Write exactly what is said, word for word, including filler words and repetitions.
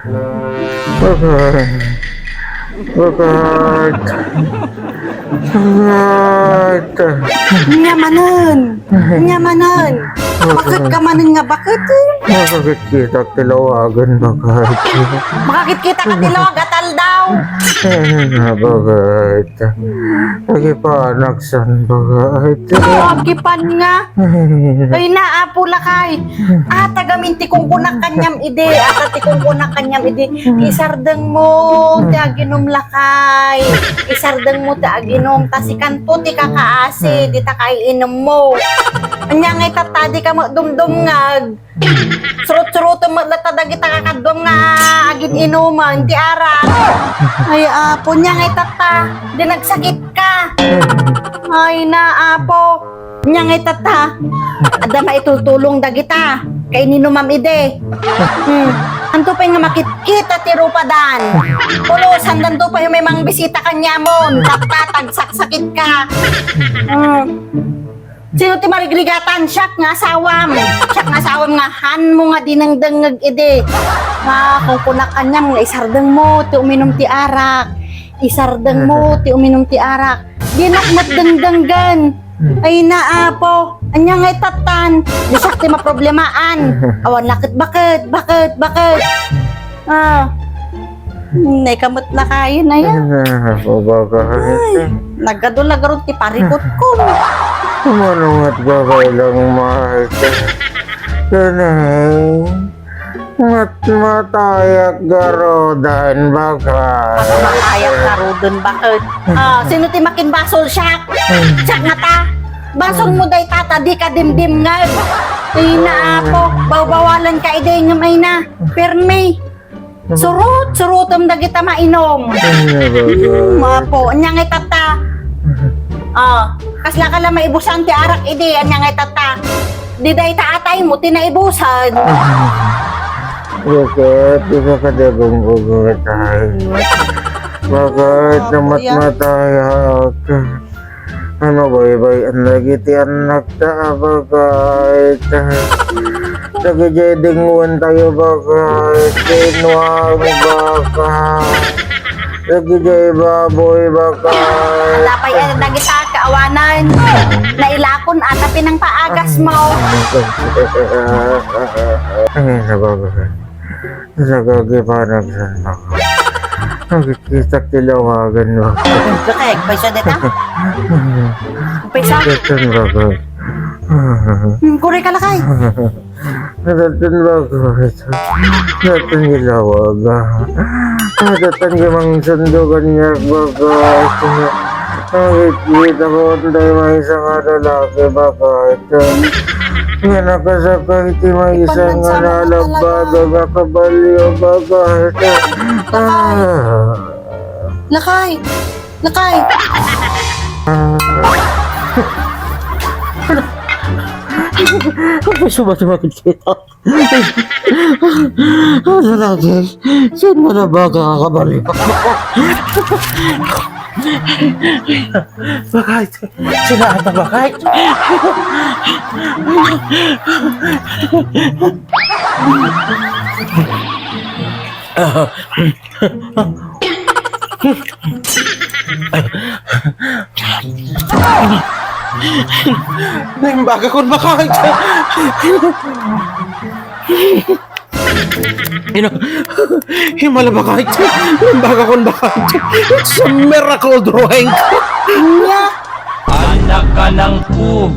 Bakit? Bakit? Bakit? Nya manen. Nya manen. Bakit ka manen nga bakit? Bakit kita tilawagan, bakit? Makakit kita ka tilawagan, aldaw. Bakit? Lagi pa, anak, san, bakit? Lagi pa nga. Ay, naa, Apo, lakay. Ah, tagamin ti kungkunak kaniam idi. Ah, ti kungkunak kaniam idi. Isardeng mo ti aginom, lakay. Isardeng mo ti aginom. Ta sikanto ti kakaasi, dita kaiinum mo. Anya ngay tatta, di ka madumdumngag. Surut-surutem met latta dagita kakaduam nga agin-inuman ti arak. Ay, Apo, anya ngay tatta, di nagsakit ka. Ay, na, Apo. Nya ngay tatta, adda maitultulong dagita kaininumam idi. Hmm. Anto pay nga makitkita ti rupadan? Pulos, handanto pay may mangbisita kaniamon. Tatta, tagsaksakit ka. Hmm. Sino ti marigrigatan? Siak nga asawam. Siak nga asawam nga han mo nga dinengdengngeg idi. Ah, kungkunak kaniam nga isardeng mo ti uminum ti arak. Isardeng mo ti uminum ti arak. Dinak met dengdenggen. Ay na, Apo. Anya ngay tattan? Di siak ti maproblemaan. Awan na ket baket, baket, baket. Ah. Nay ka met lakayen aya. Ah, babae. Ay, nagadu-, nagadu ti parikutko. Umano met babae lang, Mark. Kanay. Mat-, matayak garuden, baket. Matayak garuden, baket. Ah, sino ti makinbasol, siak? Siak nga ta. Basol mo dayta ta, di ka dimdimngeg. Ay na, Apo, bawbawalan ka idi ngem ay na. Permi. Surut, surutem dagita mainum. Ay, baket. Hmm, Apo, anya ngay tatta? Ah, kasla ka la maibusan ti arak idi, anya ngay tatta? Di dayta atay mo ti naibusan. Baket, di ka kadagong ugatay. Baket, namatmatayak. Ano, baybay-an dagiti annakta, baket. Dagiti dingwen tayo, baket. Binuang, baket. Dagiti baboy, baket. Lapay, eh, dagita kaawanan. Nailakon ata pinangpaagas mo. Ay, nababagan. Nagagipanag san, baket. Nagkita ti lawagan, baket. Kakay, paysa deta? Paysa? Datan, baket. Hmm, kuri ka, lakay. Datan, baket. Datan, ilawaga. Datan, gimang sundugan niya, baket. Nakikita ko, anday maysa nga lalaki, baket. Nga nakasakay ti maysa nga nalabbaga nga kabalio, baket. Ah. Lakay! Lakay! Ano? Ano ba sumasamakit kita? Ano natin? Saan mo na ba kakabalik? Bakit? Sinahan na bakit? Naimbaga kon bakit? Ino, himala bakit? Naimbaga kon bakit? It's a miracle drink. Nya. Anak ka ng pu-,